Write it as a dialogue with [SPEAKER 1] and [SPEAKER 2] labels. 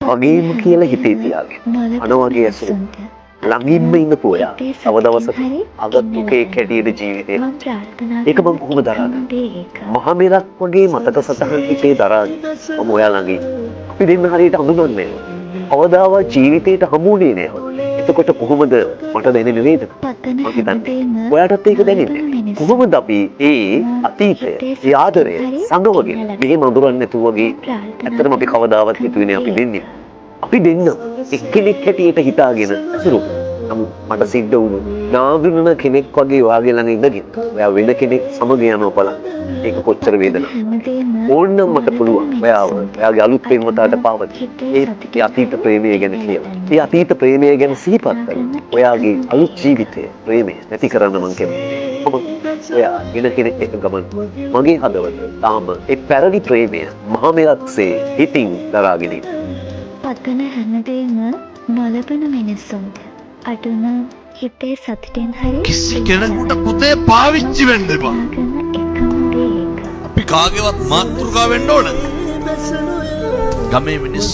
[SPEAKER 1] වගේම කියලා හිතේ තියාගෙන අන වගේ ඇසුරු ළඟින්ම ඉන්නකෝ ඔයා තව දවසක අගතුකෙක් හැටියට ජීවිතේ
[SPEAKER 2] මං ප්‍රාර්ථනා
[SPEAKER 1] ඒක මං කොහොම දරාගන්නේ?
[SPEAKER 2] හැම දේ ඒක.
[SPEAKER 1] මහ මෙරක් වගේ මතක සටහන් හිතේ දරාගෙන මම ඔයා ළඟ ඉන්නේ. අපි දෙන්න හරියට අඳුනන්නේ නෑ. කවදාවත් ජීවිතේට හමුුනේ නෑ. එතකොට කොහොමද මට දැනෙන වේදනාව?
[SPEAKER 2] පතන
[SPEAKER 1] මං හිතන්නේ
[SPEAKER 2] හැමදේම
[SPEAKER 1] ඔයාටත් ඒක දැනෙන්නේ
[SPEAKER 2] නොලබන
[SPEAKER 1] කොහොමද අපි ඒ අතීතය, ඒ ආදරය සඟවගෙන මෙහෙම අඳුරන්නේ නැතුව වගේ? ඇත්තටම අපි කවදාවත් හිතුවේ නෑ අපි දෙන්නේ. අපි දෙන්න එක්කෙනෙක් හැටියට හිතාගෙන ඇසුරු. නමුත් මට සිද්ධ වුණා නාඳුනන කෙනෙක් වගේ ඔයාගේ ළඟ ඉඳගෙන ඔයා වෙන කෙනෙක් සමග යනවා බලන්න. ඒක කොච්චර වේදනාවක්.
[SPEAKER 2] හැමදේම
[SPEAKER 1] ඕනනම් මට පුළුවන් ඔයාව ඔයාගේ අලුත් පෙම්වතාට පාව දෙන්න. ඒ ඒ අතීත ප්‍රේමය ගැන කියලා. ඒ අතීත ප්‍රේමය ගැන සිහිපත් කරලා ඔයාගේ අලුත් ජීවිතය ප්‍රේමය නැති කරන්න මං කැමතියි. මම ඔයා වෙන කෙනෙක් එක්ක ගමන් මගේ හදවත තාම ඒ පැරණි ප්‍රේමය මහ මෙරක්සේ හිතින් දරාගෙන ඉන්නවා.
[SPEAKER 2] පතන හැමදේම නොලබන මිනිස්සුන්ට අඩුම හිතේ සතුටින් හරි
[SPEAKER 3] කිසි කෙනෙකුට පුතේ පාවිච්චි වෙන්න එපා.
[SPEAKER 2] කරන එකම දේ ඒක.
[SPEAKER 3] අපි කාගේවත් මාතෘකා වෙන්න ඕනද? ගමේ මිනිස්සු